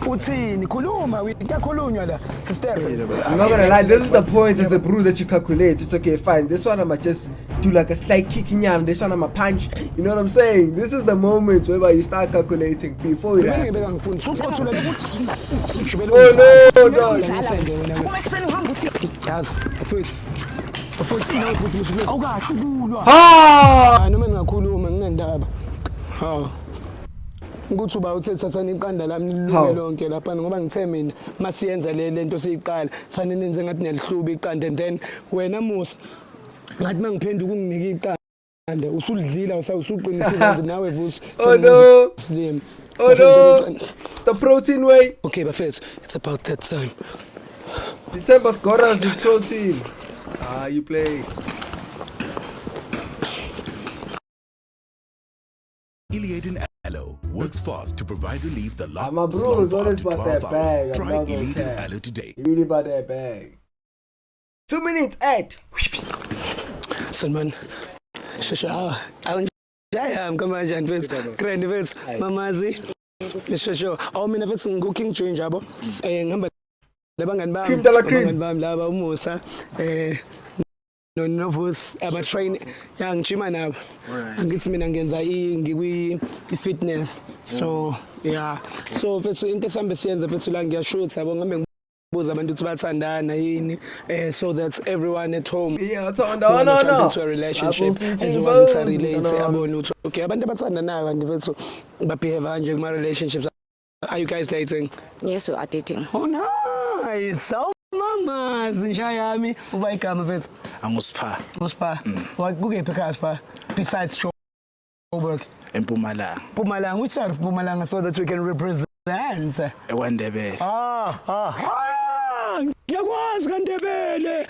Uthini? Khuluma, kuyakhulunywa la. Sister. I'm not gonna lie, this is the point as a brew that you calculate. It's okay, fine. This one I'ma just do like a slight kick in and this one I'ma punch. You know what I'm saying? This is the moment whereby you start calculating before it happens. Oh no, no. Yazi, mfethu. Mfethu, nawe futhi mfethu. Awukahle ukulwa. Ah! Noma ningakhuluma nginendaba. Ha. Ukuthi uba uthe thathani iqanda lami niluluke Hawu. lonke lapha ngoba ngithe mina masiyenza le lento siyiqala fanele nenze ngathi niyalihluba iqanda and then wena Musa ngathi mangiphenduka unginike iqanda usulidlila usuqinisile manje nawe Vusi. Oh, no. Slim. Oh no! The protein way. Okay bafethu, it's about that time. December scorers with protein. Ah, you play. Iliadin Aloe works fast to provide relief that Ah, my lasts bro long is for up always to about that 12 hours. bag. I'm Try not gonna Iliadin cap. Aloe today. He really about that bag. 2 minutes at. Sanibona. Sheshe ah awunjayami kamanjani mfethu. Grand mfethu. Mamazi. Sheshe. Awu mina mfethu ngu King Change yabo. Ngihamba nabangani bami. Cream de la cream. Abangani bami laba uMusa no Novus aba train ya ngijima nabo. Angithi mina ngenza i ngikwi fitness. So yeah. So mfethu into esambe siyenza mfethu la ngiyashutha yabo ngihambe ngibuza abantu ukuthi bathandana yini so that everyone at home Yeah, no, no, wanna jump no. into a relationship Apple switching ezokwazi ukuthi phones, arelate no, no. abone ukuthi okay abantu abathandanayo kanti mfethu babehave kanje kuma relationships. Are you guys dating? Yes, we are dating. Oh nice. So mamas nja yami uba igama mfethu. Angusipha. Uspa kukephi ekhaya spa besides Joburg? Empumalanga. Mpumalanga, which side of Mpumalanga so that we can represent? EkwaNdebele. Ah ah ah, ngiyakwazi kaNdebele.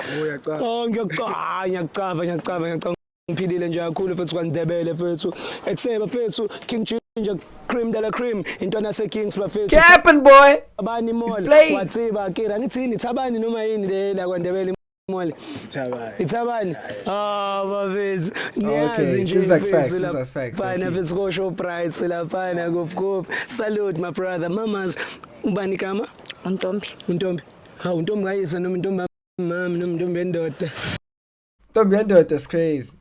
Oh ngiyakucava, ngiyakucava, ngiyakucava, ngiyakucava. Ngiphilile nje kakhulu mfethu kwaNdebele mfethu. Ekseba mfethu, King Ginger, Cream de la Cream, intwana yase Kings bafethu. Capping boy. Thabani Mall. playing. Watsiba Kira ngithini Thabani noma yini le la kwaNdebele Mall. Thabani. Ithabani. Ah bafethu. Okay, seems like facts, seems like facts, Fana thank you. mfethu ko Shoprite laphana kuphi kuphi. Salute my brother. Mamas ubani kama? Untombi. Untombi. Hawu untombi kayise noma intombi mami noma intombi yendoda. Ntombi yendoda is crazy.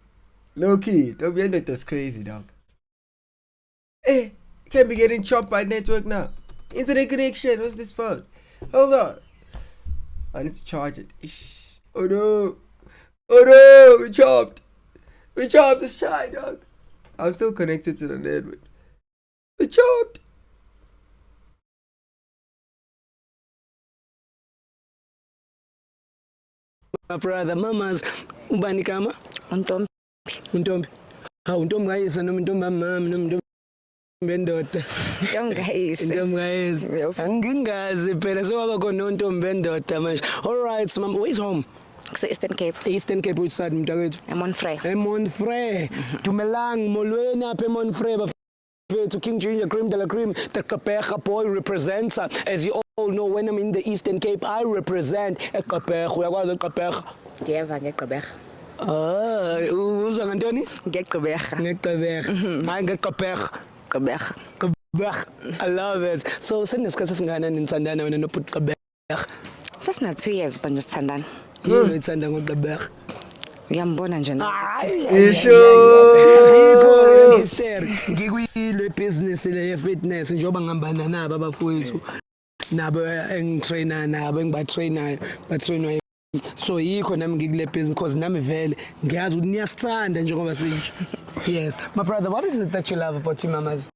Low key, Ntombi yendoda is crazy, dog. Eh, can't be getting chopped by network now. Internet connection. What's this phone? Hold on. I need to charge it. Ish. Oh no. Oh no, we chopped. We chopped this shy dog. I'm still connected to the network. We chopped. My brother mamas ubani kama? Untombi. Untombi. Hawu untombi kayise noma intombi mami noma intombi yendoda. Intombi kayise. Intombi kayise. Yep. Angingazi phela sewaba khona nontombi yendoda manje. All right mama, where's home? Kuse Eastern Cape. Eastern Cape, which side mntakwethu? Emonfrey. Emonfrey. Dumelang molweni apha eMonfrey bafethu. King Ginger, Cream de la Cream, the Gqeberha boy represents. As you all know, when I'm in the Eastern Cape, I represent eGqeberha. Uyakwazi eGqeberha? Ndiyeva ngeGqeberha. Ah, uzwa ngantoni? Ngegqeberha. Ngegqeberha. Hayi ngegqeberha. Gqeberha. Gqeberha. I love it. So senesikhathi esingakanani nithandana wena nobhuti Gqeberha? Sesina 2 years manje sithandana. Yini oyithanda ngoGqeberha? Uyambona nje na. Isho. Mister, ngikuyile business le ye fitness njengoba ngihambana nabo abafowethu nabo engitrainer nabo engibatrainayo batrainwa. So yikho nami ngikule business because nami vele ngiyazi ukuthi niyasithanda njengoba sinje. Yes my brother, what is it that you love about your mamas?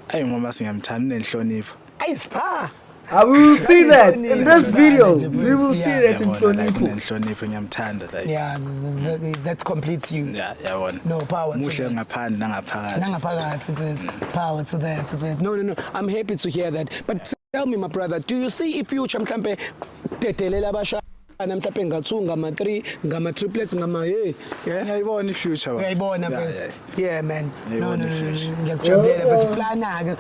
Ayi mama singiyamthanda unenhlonipho. Ayisipha. I will see that in this video. We will see that in Yabona, like, Hlonipho. unenhlonipho ngiyamthanda like. Yeah, that completes you. Yeah, yabona. No power to Muhle that. ngaphandle nangaphakathi. Nangaphakathi mfethu. Power to that mfethu. No, no, no, I'm happy to hear that. But tell me my brother, do you see if future mhlambe dedelela abashana mhlambe ngathu ngama 3 ngama triplets ngama hey, yeah? Ngiyayibona i-future baba. Uyayibona Yeah, mfethu. yeah. Yeah man. No, Ngiyayibona no, no, i-future. ngiyakujabulela mfethu. Plana ke.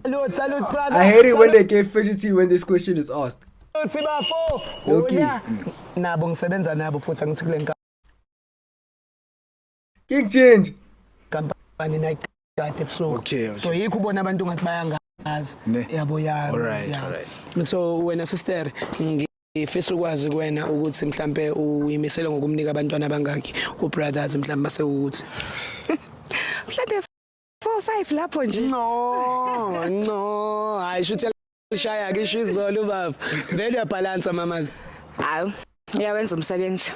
Salute, salute brother. I hate it when they get fidgety when this question is asked. Salute bafo. Loki. Oya. Nabo ngisebenza nabo futhi angithi kule King Change. nkampani nayikade ebusuku. Okay, okay. So yikho ubona abantu ngathi bayanga. Ne. Yabo, ya. Alright, ya. alright. So wena sister, ngifisa ukwazi kuwena ukuthi mhlambe uyimisele ngokumnika abantwana abangaki ubrothers, mhlambe mase ukuthi Mhlambe 4 5 lapho nje. No, hayi, shuthi shaya ke ishizolo baba, vele uyabalansa mamazi. Hayi. Uyawenza umsebenzi.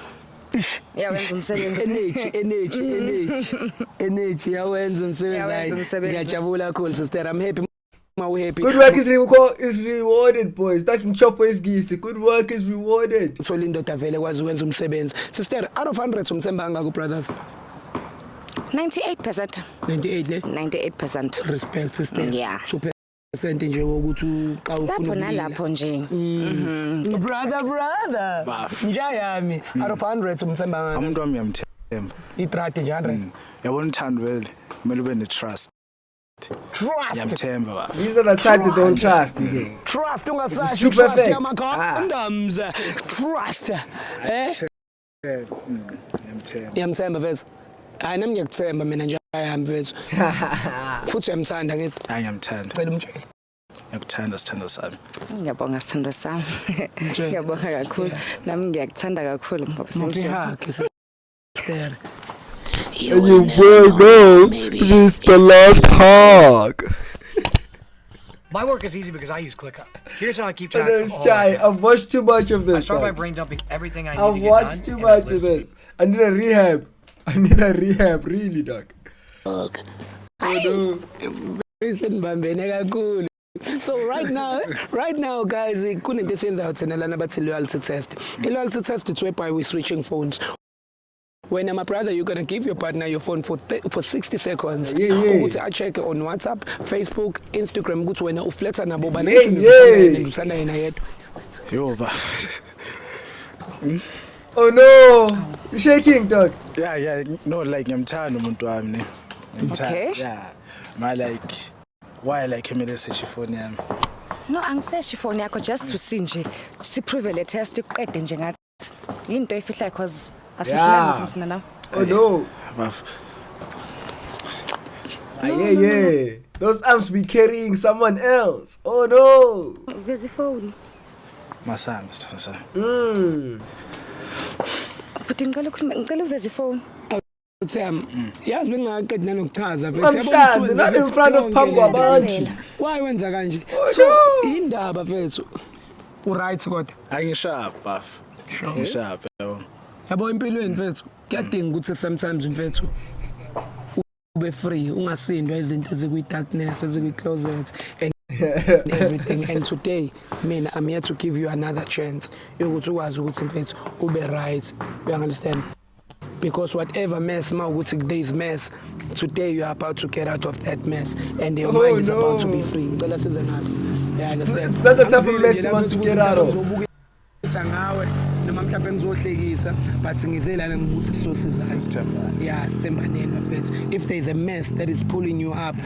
Uyawenza umsebenzi. Energy, energy, energy, energy, yawenza umsebenzi. Yawenza Hayi, umsebenzi. Ngiyajabula kakhulu sister, I'm happy ma u happy. Good work is rewarded, boys. That mchopo is gisi. Good work is rewarded. Uthola indoda vele kwazi ukwenza umsebenzi. Sister, out of 100 umthemba kangaka brothers? 98%. 98 le? 98%. Respect, sister. Yeah. 2% nje wokuthi xa ufuna Lapho ukulila. nalapho nje. Brother, brother. Baf. Nja yami, out of 100 umthemba kangaka? Umuntu wami ngiyamthemba. Itrate nje 100. Yabona uthando vele kumele ube ne-trust. Trust. Ngiyamthemba baba. These are the type that don't trust again. Trust ungasashi Super trust facts. yama condoms. Trust. Eh? Ngiyamthemba. Ngiyamthemba mfethu. Hayi, nami ngiyakuthemba mina nje yami mfethu. Futhi uyamthanda ngithi. Hayi, ngiyamthanda. Cela umtshele. Ngiyakuthanda, sithando sami. Ngiyabonga, sithando sami. Mtshele. Ngiyabonga kakhulu. Nami ngiyakuthanda kakhulu ngoba Muphi sengihle. hug sister. And you will know this the last hug. My work is easy because I use ClickUp. Here's how I keep I track know of it's all my shy. tasks. I've watched too much of I this. start by Dog. brain dumping everything I need I've to get watched done too in a much of list. this. I need a rehab. I need a rehab, really, dog. Oh no. Senibambene kakhulu. So right now guys, kunento esiyenzayo thina lana bathi loyalty test. I-loyalty test, it's whereby we switching phones. When my brother, you're gonna give your partner your phone for 60 seconds. Ukuthi a-check on WhatsApp, Facebook, Instagram ukuthi wena ufletha nabo bani. Uthanda yena yedwa. Yo ba. Oh no. You're shaking, dog. Yeah, no, like ngiyamthanda umuntu wami ne. Ngiyamthanda. Okay. Yeah. Ma like why like kumele search ifoni yami? No, angiseshi ifoni yakho, just to see nje. Siprove le test iqede nje ngathi. Yinto efihlayo cause asifihlanga ukuthi ngifuna nawe. Oh no. Baf. Ah, yeah. Those arms be carrying someone else. Oh no. Veza ifoni. Masami, sithando sami. But ngicela ukhulume, ngicela uveze ifoni. Utham, yazi bengingaqedi nanokuchaza mfethu. Ungamhlazi, not in front of phambi kwabantu. Why wenza kanje? Oh, So no. indaba mfethu. Uright kodwa? Angisharp baf. Sure. Ngisharp yabo. Yabo, empilweni mfethu kuyadinga ukuthi sometimes mfethu ube free, ungasindwa izinto ezikwi-darkness, ezikwi-closet and everything. And today mina I'm here to give you another chance yokuthi ukwazi ukuthi mfethu ube right, you understand? Because whatever mess ma ukuthi there is mess today, you are about to get out of that mess and your Oh, mind is about to no. be free. Ngicela size ngapha, you understand? It's not the type of mess he wants to get out of. Ngizobukisa ngawe noma mhlawumbe ngizohlekisa, but ngize lana ngokuthi sizosizana. Sithembane. Yeah, sithembaneni bafethu. If there is a mess that is pulling you up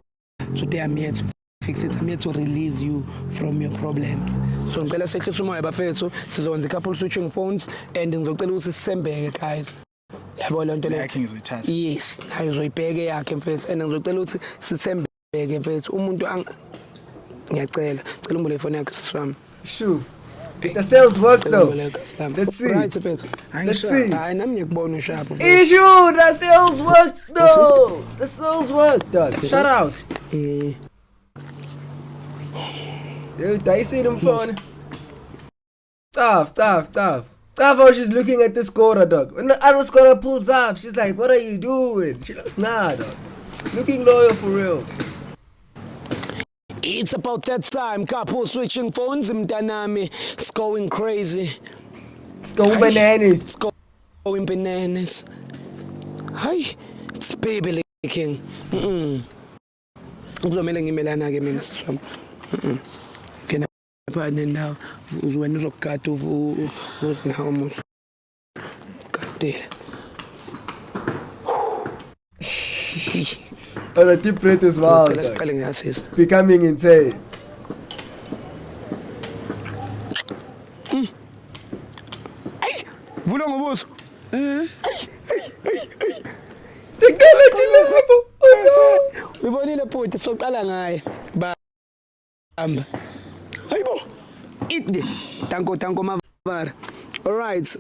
today, I'm here to fix it. I'm here to release you from your problems. So ngicela sehlise umoya bafethu, sizokwenza i-couple switching phones and ngizocela ukuthi sithembeke guys, yabo le nto leyo. Yakhe ngizoyithatha. Yes, nayo uzoyibheke yakhe mfethu, and ngizocela ukuthi sithembeke mfethu. Umuntu ngiyacela, cela umbule ifoni yakhe sisi wami. Shoo. The sales work Cela though. umbule kasi. Let's see. Right mfethu. Let's see. Hayi, nami ngiyakubona usharp mfethu. Issue the sales work though. The sales work, dog. Shout out. Yo, dayisile umfana. Tough, tough, tough. Tough how she's looking at the scorer, dog. When the other scorer pulls up, she's like, "What are you doing?" She looks nah, dog. Looking loyal for real. It's about that time. Couple switching phones, mntanami. It's going crazy. It's going bananas. It's going bananas. Hayi, it's baby licking. Kuzomele ngimelana ke mina sisi wami. Ngena phakathi nendawo. Wena uzokugada uzinawo musu. Gadile. Oh, the deep breath is wild, Ngicela dog. siqale ngiyasiza. Becoming intense. Vula ngobuso. Technology level. Oh no. Uyibonile bhuti, soqala ngaye. Ba Bamba. Hayibo. Ide. Danko, danko mavara. All right.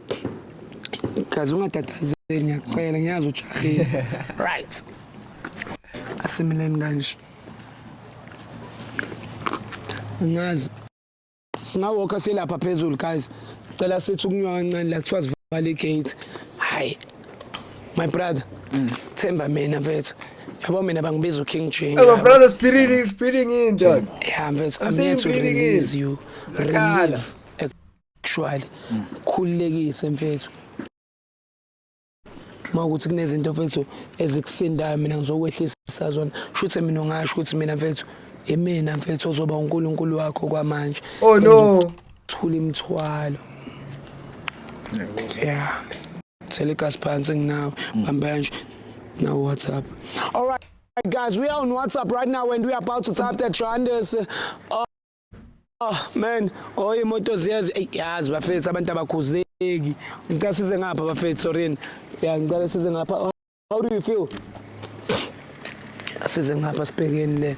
Kazi ungatatazeli, ngiyacela, ngiyazi ujahile. Right. Asimileni kanje. Ngazi. Singawalka silapha phezulu, guys. Cela sithi ukunywa kancane la, kuthiwa sivale igate. Hayi. My brother. Themba mina, mfethu. Yabo mina bangibiza uKing J. Oh, my brother's speeding, speeding in, dog. Yeah, mfethu, I'm I'm saying here to bleeding in. release you. Zakhala. Relieve, actually. Khululekise, mfethu. Mawukuthi kunezinto, mfethu, ezikusindayo, mina ngizokwehlisa zona. Shuthe mina ungasho ukuthi mina, mfethu, imina, mfethu, ozoba uNkulunkulu wakho kwamanje. Oh no. Thula imithwalo. Yeah. Thela igasi phansi nginawe. Bamba kanje. Now WhatsApp. All right, guys, we are on WhatsApp right now and we are about to type that Johannes. Oh man, oh, imoto ziyazi, ey yazi bafethu, abantu abakhuzeki. Ngicela size ngapha, bafethu, sorry. Yeah, ngicela size ngapha. How do you feel? Asize ngapha, sibhekeni le.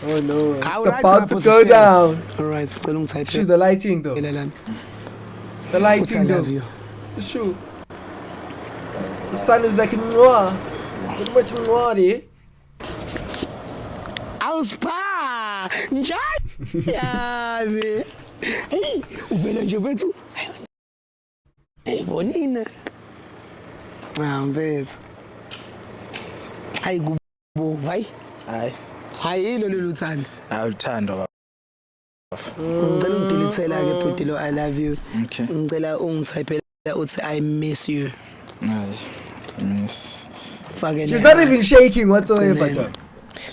Oh no. All It's right, about to ngapho, go sister. down. All right, sicela ungithayiphe Shoot the lighting though. lana. The Uthi I lighting love though. you. Shoot. The sun is like mwah. It's very much mwah there. Awusipha. Njani? Yazi. Hey, uvela nje, mfethu. Hey, bonina. Ah, mfethu. Hayi kubo, hayi. Hayi. Hayi, yilo lolu thando. Awuthando baba. Ngicela ungidilithela ke, bhuti lo, "I love you." Okay. Ngicela ungithayphela uthi, "I miss you." Hayi. Miss. Fake. She's not even shaking whatsoever, Amen. dog.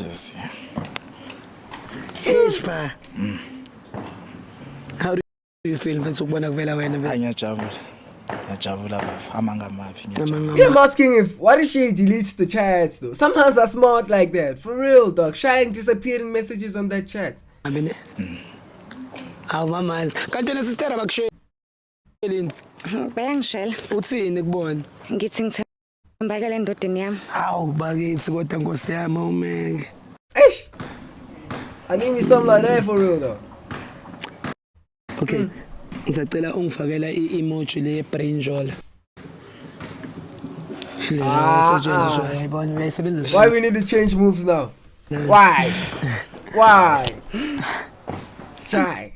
Yes. Ishpa. How do you feel, mfethu, ukubona kuvela wena, Hayi, mfethu? ngiyajabula. Ngiyajabula baba. Amanga maphi, ngiyajabula. Amanga. Yeah, I'm asking if what if she deletes the chats though? Sometimes are smart like that. For real, dog. Shying disappearing messages on that chat. Mabi ne? Awu mamazi. Kanti wena, sister, abakushelini? Bayangishela. Uthini kubona? Ngithi ngithembakele endodeni yami. Hawu bakithi, kodwa nkosi yami, awumeke. Eish. I need me something like that for real though. Okay. Ngisacela ungifakela i-emoji le brinjal. Le Ah, setshenziswa, ah. uyayibona, uyayisebenzisa. Why we need to change moves now? Why? Why? Shy.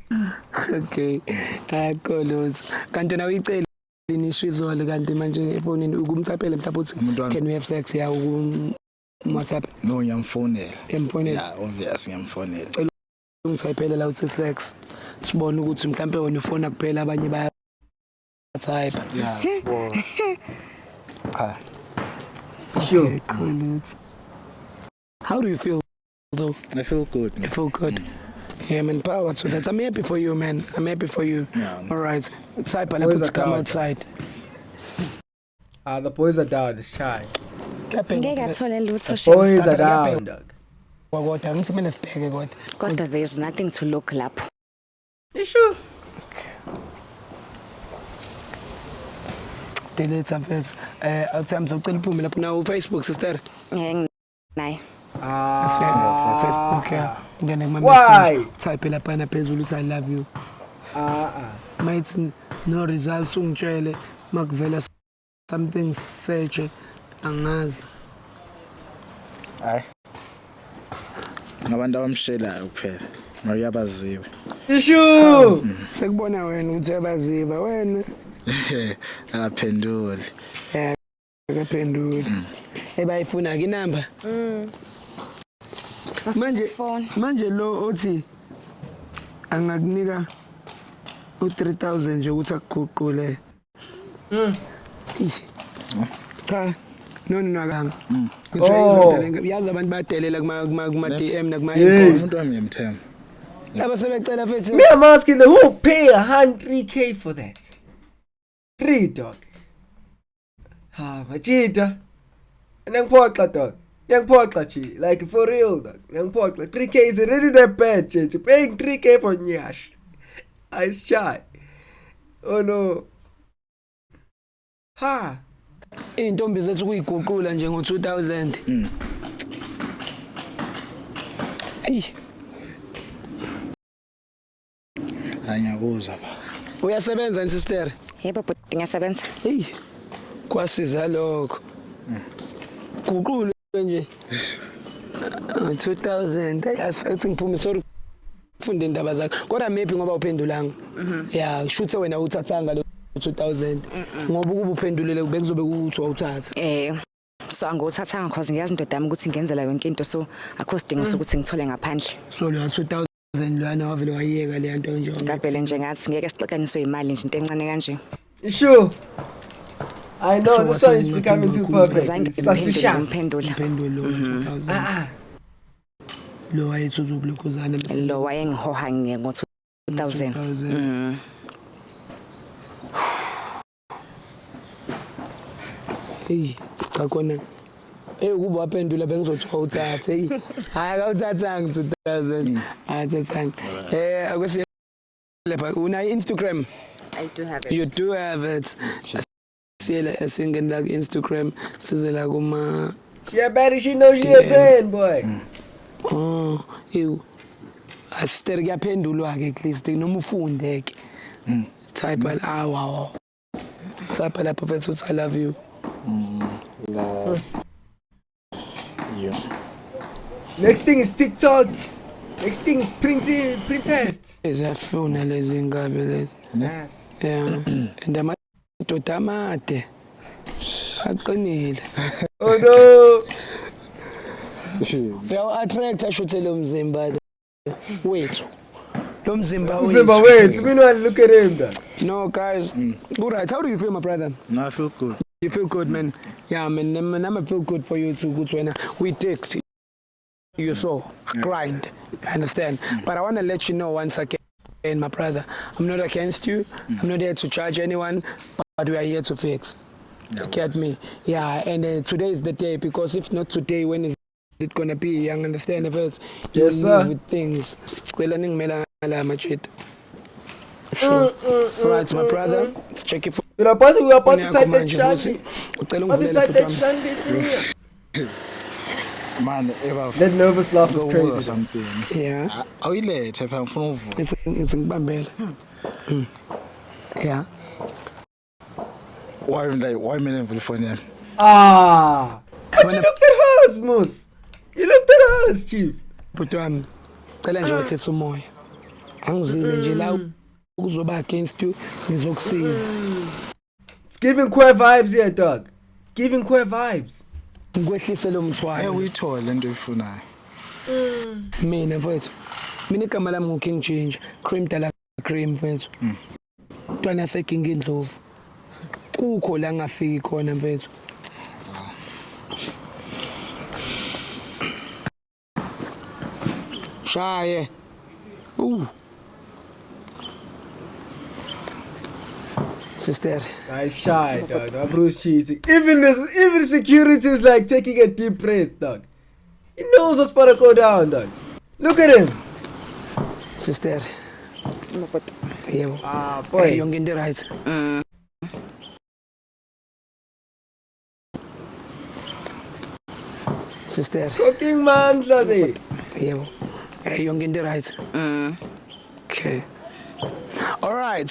Okay. Akho lutho. Kanti wena uyicela nishizole kanti manje efonini ukumthaphele mhlawumbe uthi Umuntu wami. can we have sex ya ukum WhatsApp? No, ngiyamfonela. Emfonela. Yeah, obvious, ngiyamfonela. Ungithaphele la uthi sex. Sibone ukuthi mhlawumbe wena ufona kuphela, abanye baya type. Yeah, sibona. Cha. Sure. Cool. How do you feel though? I feel good, You man. feel good. Yeah, man, power to that. I'm happy for you, man. I'm happy for you. Yeah. All right. Type la Boys put are come down. outside. Ah, the boys are down. It's shy. Ngeke athole lutho shem. Boys are down, dog. Kodwa ngithi mina sibheke kodwa. Kodwa there's nothing to look lapho. You sure? Delete, mfethu. Awuthi ngizocela uphume lapho na Facebook, sister. Ngeke naye. Ah. Facebook, yeah. Ngene kuma Why? message, type lapha na phezulu uthi "I love you." Ah ah. Mayithi no results ungitshele, makuvela something search, angazi. Hayi. Ngabantu abamshelayo kuphela. Ngoyabaziwe. You sure? Sekubona wena ukuthi abaziba wena. Akaphenduli. Akaphenduli. Ebayifuna ke inamba. Manje Phone. manje lo othi angakunika u3000 nje ukuthi akuguqule. Eish. Cha. No no, akanga. Oh. Yazi abantu bayadelela kuma DM nakuma Yes. Umuntu wami ngiyamthemba. Laba sebecela futhi. Me, I'm asking the who pay 100K for that? Three, dog. Ah, majita. Nangiphoxa, dog. Nangiphoxa, G. Like for real, dog. Nangiphoxa. 3K is already that bad, G. Paying 3K for nyash. I shy. Oh no. Ha. Intombi zethu kuyiguqula nje ngo2000. Ayi. Hayi, ngiyakuzwa ba. Uyasebenza ni, sister? Yebo bhuti, ngiyasebenza. Hey, kwasiza lokho. Guqule nje. Ah, 2000, hey, asathi ngiphume, sorry, funde indaba zakho kodwa maybe ngoba uphendulanga, ya, shuthe wena uthathanga lo 2000, ngoba ukuba uphendulele bekuzobe kuthi wawuthatha. So angiwuthathanga cause ngiyazi indoda yami ukuthi ngenzela yonke into, so akho sidingo sokuthi ngithole ngaphandle. So lo 2000 loyana wavele wayiyeka le nto nje? Ngavele nje ngathi ngeke sixakaniswe imali nje, into encane kanje. You sure? I know this one is becoming too perfect. Zange It's suspicious. ngimphendula. Mphendulo lo 2000 lo wayethi uzokulokhuzana? Lo wayengihoha ngo-2000. 2000. Hey, cha kona. Hey, ukuba waphendula bengizothi wawuthatha. Hey, hayi, akawuthathanga 2000. Athathanga. Akwesiye lapha, una Instagram? I do have it. You do have it. Siyela singena la ku Instagram, size la kuma She a baddie, she knows she a 10, boy. Oh, ew. Sister, kuyaphendulwa ke at least noma ufunde ke. Type la, wow. Type lapha mfethu uthi "I love you." Love you. Next thing is TikTok. Next thing is printing Pinterest. Ziyafuna lezi ngabe lezi. Yes. Yeah. And amadoda amade. Aqinile. Oh no. Uyawu attract ashuthe lo mzimba lo wethu. Lo mzimba Mzimba wethu. wait. Meanwhile, look at him though. No guys. All right. How do you feel, my brother? No, I feel good. You feel good, man. Yeah, man. I'm feel good for you too. Good when we text. You saw grind. I understand. But I want to let you know once again, my brother, I'm not against you. I'm not here to judge anyone, but we are here to fix. You get me? Yeah, and today is the day, because if not today, when is it gonna be? You understand? If it's you Yes, sir. move with things. Cela ningimela la majita. Sure. Right, my brother. Let's check it. We're about to type that Manje, Vusi. Shandis. Ucela About to ungivulele, type that bhuti wami. Shandis in here. Man, eba That nervous laugh is crazy. something. Yeah. Awuyilethe phela, ngifuna ukuvula. Ngithi ngibambele. Yeah. Why, like, why mina ngivula ifoni yami? Ah. But you looked at hers, Moose. You looked at hers, Chief. Bhuti wami, cela nje wehlise umoya. Angizile nje la ukuzoba against you, ngizokusiza. It's giving queer vibes here, dog. It's giving queer vibes. Ngikwehlise lo Eh, mthwalo. uyithole lento oyifunayo. Mina mfethu. Mina igama lami nguKing Ginger, Cream de la Cream mfethu. Mntwana seginga indlovu. Kukho la ngafiki khona mfethu. Shaye. Sister. I shy, dog. That bro's cheating. Even this, even security is like taking a deep breath, dog. He knows what's about to go down, dog. Look at him. Sister. Yebo. Ah, Hey, boy. yonke into right. Sister. Cooking man, there. Yebo. Hey, yonke into right. Okay. All right.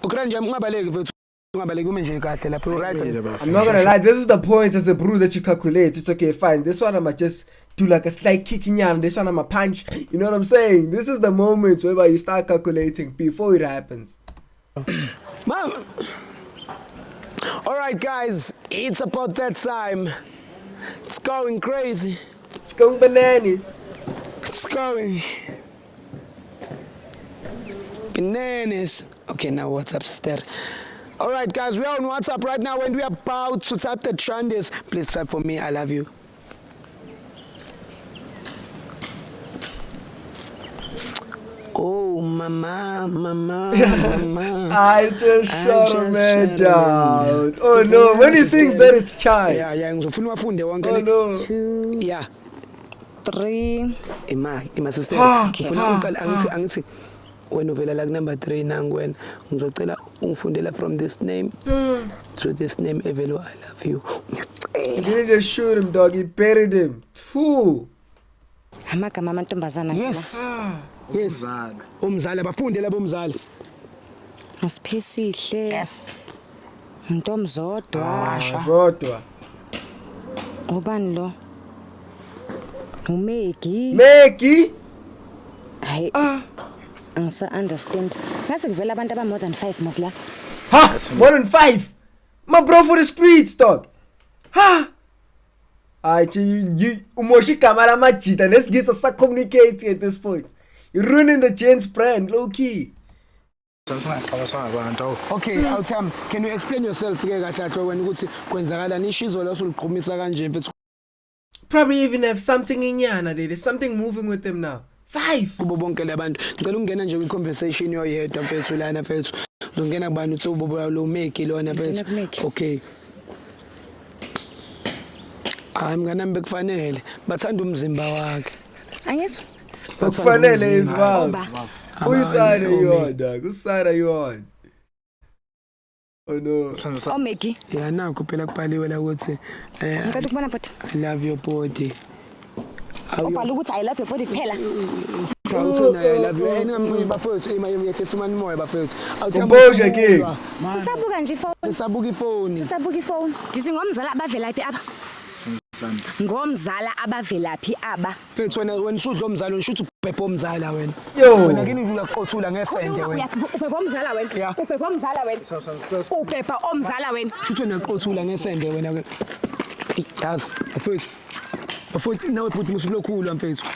Ukra nje ungabaleki mfethu. Ungabaleki, ume nje kahle lapho, right? I'm not gonna lie, this is the point as a brew that you calculate. It's okay, fine. This one I'ma just do like a slight kicking yarn. This one I'ma punch. You know what I'm saying? This is the moment whereby you start calculating before it happens. Mom. All right, guys, it's about that time. It's going crazy. It's going bananas. It's going bananas. Okay, now what's up, sister? All right, guys, we are on WhatsApp right now and we are about to type the trenders. Please type for me. I love you. Oh, mama, mama, mama. I just I shot a just man shot a man. down. Oh no, when he sings that, it's chai. Yeah, ngizofuna uwafunde wonke. Oh Ne? no. Two, Yeah. three. Ima, ima sister. Ah, Ngifuna uqala, angithi wena uvela la ku number 3, nangu wena. Ngizocela ungifundela from this name to this name evelo "I love you." He Ngiyacela. didn't just shoot him, dog. He buried him. Two. Amagama amantombazana nje la. Yes, umzala, bafunde labo mzala. Usiphesihle. Yes. Ntomzodwa. Zodwa. Ubani lo? UMegi. Maggie. Hayi. Angisa understand. Ngase kuvela abantu aba more than 5 mos la. Ha! More than five. My bro for the streets, dog. Ha! Hayi, you umosha igama lamajita nesingisi asacommunicate at this point. You're ruining the gents brand, low key. Singaqabasanga abantu awu. Okay, awutham, can you explain yourself ke kahle kahle wena ukuthi kwenzakalani ishizo la usuliqhumisa kanje, mfethu? Probably even have something in Yana. There's something moving with them now. Five. Kubo bonke labantu, ngicela ukungena nje kwi-conversation yoyedwa, mfethu, lana, mfethu. Uzongena kubani? Uthi ubobo lo Meki lona, Ngena mfethu. kuMeki. Okay, hayi mnganami, bekufanele bathanda umzimba wakhe. Angizwa. Bathanda Okufanele is umzimba. wild. Oba. Who side are you Abanye. on, dog? Whose side are you on? Oh no. Sithando sami. OMegi. Ya, nakho phela kubhaliwe la ukuthi Ngicela ukubona, but "I love your body." Ubhala ukuthi "I love your body" kuphela. Cha, uthena "I love you". Bafowethu, yehlisa umani moya, bafowethu. Composure, king. Sisabuka nje ifoni. Sisabuka ifoni. Sisabuka ifoni. Dithi ngomzala abavelaphi aba? Sami. Ngomzala abavelaphi aba? Mfethu, wena usudla omzala, usho ukuthi ubhebhe omzala wena. Yo. Wena kini uyaqothula ngesende wena. Ubhebha omzala wena. Yeah. Ubhebha omzala wena. Ubhebha omzala wena. Sho ukuthi wena uyaqothula ngesende wena. Eyi, yazi bafowethu, bafowethu, nawe futhi musulokhulwa, mfethu.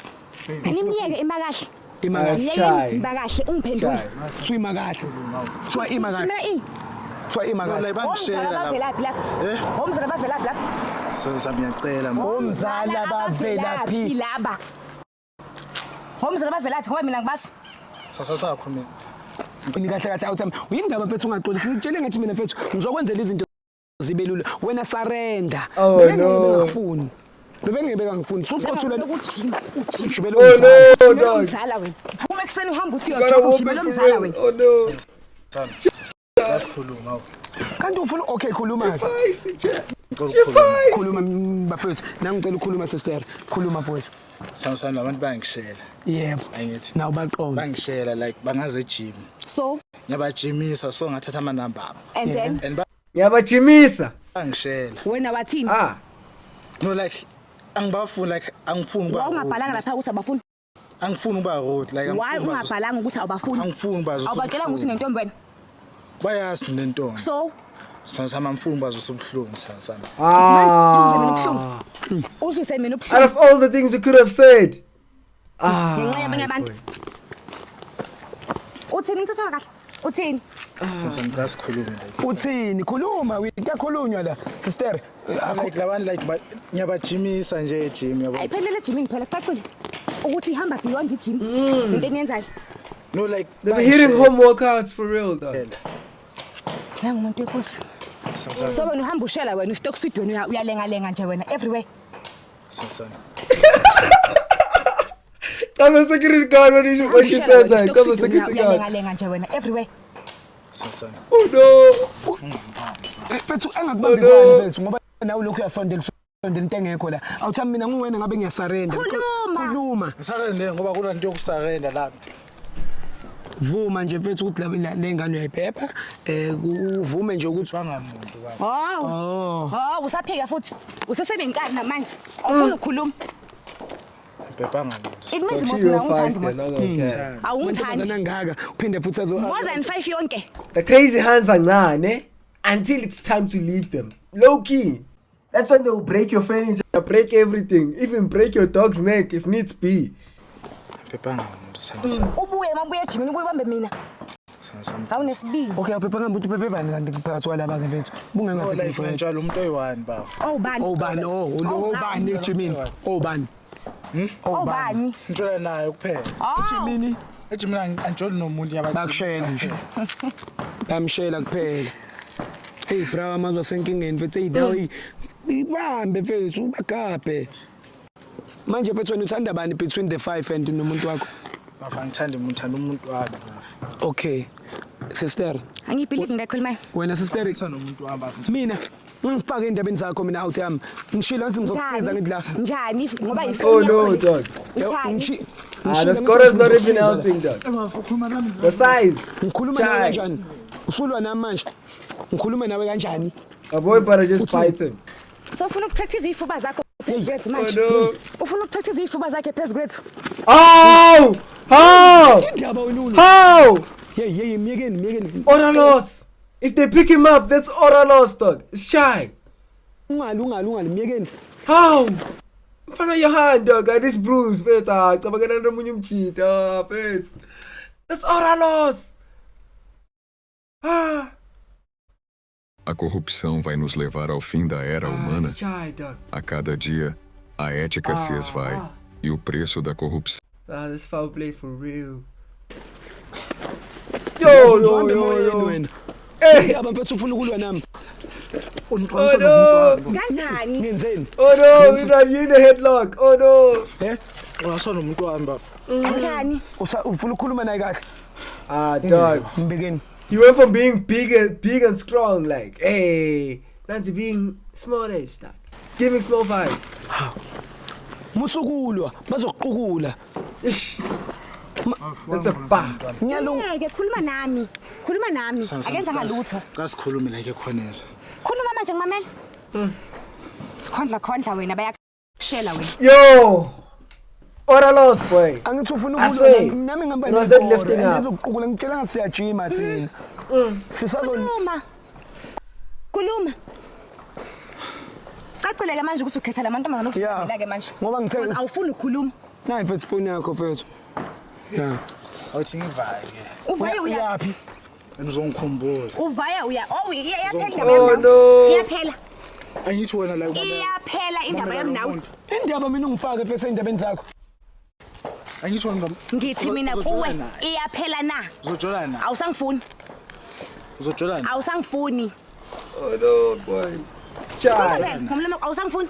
Animiyeke ima kahle. Ima kahle. Shy. Ima kahle ungiphendule. Kuthiwa ima kahle, kuthiwa ima kahle. Mina ini? Kuthiwa ima No, kahle. like Omzala bangishela lapha. abavelaphi lapha? Eh? Omzala abavelaphi lapha? Sithando sami, ngiyacela man. Omzala bavelaphi? Laba? Omzala bavelaphi, ngoba mina ngibasi. Sasa sakho mina. Ni kahle kahle, awuthami, uyindaba, mfethu, ungaxolisi. Ngikutshele ngathi mina, mfethu, ngizokwenzela izinto zibe lula. Wena surrender. Oh, Bebengeke no. bengakufuni, bebengeke bengangifuni, suqothula Ujima, ujima. ujibele Oh umzala. no, Ujimela dog. umzala wena. Phuma ekuseni uhamba uthi Gotta uyojoga, whoop ujimela it for umzala real. wena. Oh no. Asikhuluma awu. Kanti ufuna, okay, khuluma ke. Feisty chat. Ngicela She ukukhuluma. feisty. Khuluma, bafethu, nami ngicela ukukhuluma, sister, khuluma, mfowethu. Sithando sami, labantu bayangishela. Yebo. Angithi. Nawu baqonda. Bangishela, like bangaze gym. So Ngiyabajimisa, so ngathatha ama number abo. and then And Ngiyabajimisa. bangishela. wena wathini? Ah. No, like angibafuni, like angifuni ukuba rude. Wawungabhalanga lapha ukuthi abafuni. Angifuni ukuba rude, like Why angifuni ukuba- ungabhalanga ukuthi awubafuni? Angifuni bazwe. Awubatshelanga ukuthi unentombi wena. Bayazi nentombi. So Sithando sami, angifuni bazwe ubuhlungu, sithando sami. Ah. Uzwise mina Out ubuhlungu of all the things you could have said. Ah. ngenxa yabanye abantu. Uthini, ngithatha kahle? Uthini? Sithando sami, ngicela sikhulume like. Uthini? Khuluma, kuyakhulunywa la, sister. Like labantu, like ngiyabajimisa nje e-gym, yabo. Ayiphelele ejimini phela, kucacile ukuthi ihamba beyond i-gym into eniyenzayo. No, like They be hitting home workouts for real, dog. Nangumuntu wenkosi. Sithando sami, So wena uhamba ushela wena ustock sweet wena uyalengalenga nje wena everywhere. sithando sami. Tell the security guard when she Ushela said wena, that. ustock Tell the sweet wena, security guard. uyalengalenga nje wena everywhere. Sithando sami. Oh no. Mfethu, engakubambi Oh, no. kwani, mfethu, ngoba nawe lokhu uyasondela, usondela into engekho la. Awuthami, mina nguwena ngabe ngiyasurrender. Khuluma. Khuluma. Ngisurrende ngoba kunanto yokusurrenda lapha. Vuma nje, mfethu, ukuthi le ngane uyayiphepha, uvume nje ukuthi Bangamuntu baba. Oh. Oh. Oh, usaphika futhi. Usesenenkani namanje. Awufuni ukukhuluma. Ngibhebhanga muntu. It means She mos real mina feisty. ungithandi mos. Not gonna care. Awungithandi. Amantombazane angaka, uphinde futhi azo More than 5 yonke. The crazy hands are nane until it's time to leave them. Low key. That's when they will break your furniture, break everything, even break your dog's neck if needs be. Ngibhebhanga muntu, sithando sami. Ubuye mabuye ejimini ubuye ubambe mina. Sithando sami. Awunesibindi. Okay, awuphepha ngambe ukuthi uphephe bani kanti phakathi kwalaba ke, mfethu? Oh, like njalo umuntu oyi-one bafo. Oh bani? Obani? Oh, obani ejimini? Obani? Oh bani? Ngithola naye kuphela. Oh. Ejimini. Ejimini angijoli nomuntu yabajima. Bakushela nje, bamshela kuphela. Hey bra, amazwe asenkingeni, mfethu. Hey, dawo ibambe, mfethu, ubagabhe manje, mfethu. Wena uthanda bani between the five and nomuntu wakho? Bafo, angithandi umuntu, ngithanda umuntu wami bafo. Okay, sister. Angiyibelieve into ayikhulumayo. Wena, sister. Ngithanda umuntu wami bafo. Mina Ungifake endabeni zakho mina, out yami. Ngishilo ngathi ngizokusiza, ngithi la. Njani? Ngoba Oh no, dog. Njani? Ah, the score is not even helping, dog. The size. Ngikhuluma nawe Chai. kanjani? Usulwa nami manje. Ngikhuluma nawe kanjani? A boy better just bite him. So ufuna ukupractice izifuba zakho phezu kwethu Oh manje? no. Ufuna ukupractice izifuba zakhe phezu kwethu? Oh! How? Indaba wena ulo. How? Hey hey, myekeni, myekeni. Aura loss. If they pick him up, that's aura loss, dog. It's shy. Ungali, ungali, ungali, myekeni. How? Mfana, your hand, dog. This bruise, mfethu. Ah, cabangela nomunye umjita, ah, mfethu. That's aura loss. Ah. A corrupção vai nos levar ao fim da era Ah, humana. it's shy, dog. A cada dia, a ética se esvai e o preço da corrupção Ah, this foul play for real. Yo, yo, Uhambe yo, emoyeni yo. wena. Hey! Indaba, mfethu, ufuna ukulwa nami. Oh no! Kanjani? Ngenzeni? Oh no! We got you in the headlock. Oh no! Eh? Ungasona umuntu wami, baba. Kanjani? Ufuna ukukhuluma naye kahle? Ah, dog. Mbekeni. He went from being big and strong, like, hey, now to being smallish, dog. It's giving small vibes. Musukulwa, bazokuqukula. Ish. That's a bar. Ngiyalunga. Ngeke, khuluma nami. Khuluma nami. Akenzanga lutho. Cha, sikhulume like ekhoneza. Khuluma manje, ngimamele. Sikhondla khondla wena, bayakushela wena. Yo! Aura loss, boy. Angithi ufuna I ukulwa swear, nami, nami ngihamba it was that lifting up. Ngizokuqukula, ngitshela ngathi siyajima thina. Sisazo Khuluma. Khuluma. Cacile ke manje ukuthi ukhetha la mantombazane Yeah. ke manje. Ngoba ngithe Because awufuni ukukhuluma. Nayi, mfethu, ifoni yakho, mfethu. Yeah. Awuthi ngivaye ke. Uvaye uya. Uyaphi? Ngizongikhumbula. Uvaya uya. Oh, iyaphela indaba Oh, yami nawe. no. Iyaphela. Angithi wena la Iyaphela indaba yami nawe. Indaba mina ungifake, mfethu, endabeni zakho. Angithi wena Ngithi mina kuwe, iyaphela na? Uzojola na? Awusangifuni. Uzojola na? Awusangifuni. Oh no, boy. It's Khuluma chai. phela, ngomlomo, awusangifuni.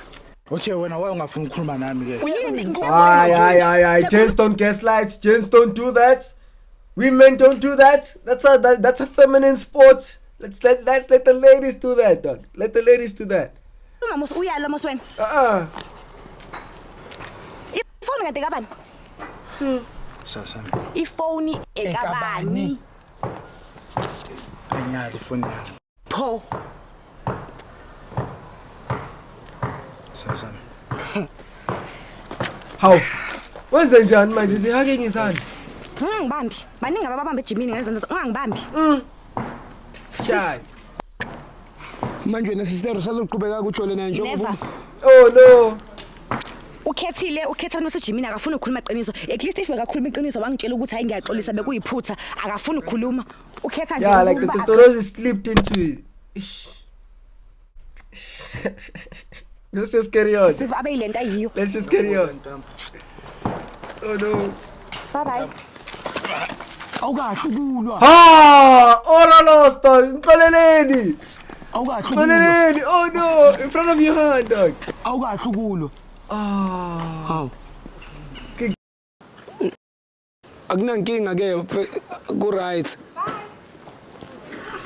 Okay, wena why ungafuni ukukhuluma nami ke? Aye, aye, aye, aye. Gents don't gaslight. Gents don't do that. Women don't do that. That's a feminine sport. Let's let the ladies do that, dog. Let the ladies do that. Khuluma mos, uyalo mos wena. Uh-uh. Ifoni kade kabani? Sasa. Ifoni ekabani? Angiyali ifoni yami. Pho. Sasa. How? Wenze njani manje? Zihake ngizandla. Ungangibambi. Baningi ababamba ejimini ngezandla. Ungangibambi. Chai. Manje wena, sister, usazoqhubeka kujole naye njengoba Never. Oh no. Ukhethile, ukhetha abantu basejimini, akafuni ukukhuluma iqiniso. At least if bekakhuluma iqiniso wangitshela ukuthi hayi, ngiyaxolisa, bekuyiphutha. Akafuni ukukhuluma. Ukhetha nje Yeah, like the ukuba Totorosi slipped into it. Ish. Let's just carry on. aggressive, abe yilento ayiyo. Let's just carry on. Oh no. Bye bye. Awukahle ukulwa. Ah! Aura lost, dog. Nxoleleni. Awukahle ukulwa. Nxoleleni. Oh no. In front of your hand, dog. Awukahle ukulwa. Ah. Hawu. Akunankinga ke, ku right.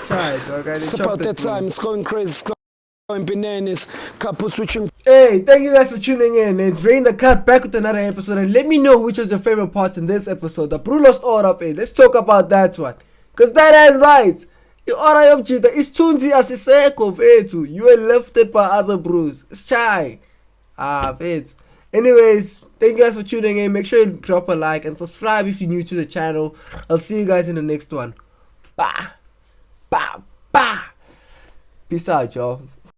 Chai, dog. I It's chopped about the that time. It's going crazy. It's going bananas. Couple switching Hey, thank you guys for tuning in. It's Rain the Cut back with another episode. And let me know which was your favorite part in this episode. The Bru lost aura of it. Let's talk about that one. Because that ain't right. I-aura yomjita isithunzi asisekho, mfethu. You were lifted by other bros. It's chai. Ah, mfethu. Anyways, thank you guys for tuning in. Make sure you drop a like and subscribe if you're new to the channel. I'll see you guys in the next one. Bah. Bah. Bah. Peace out, y'all.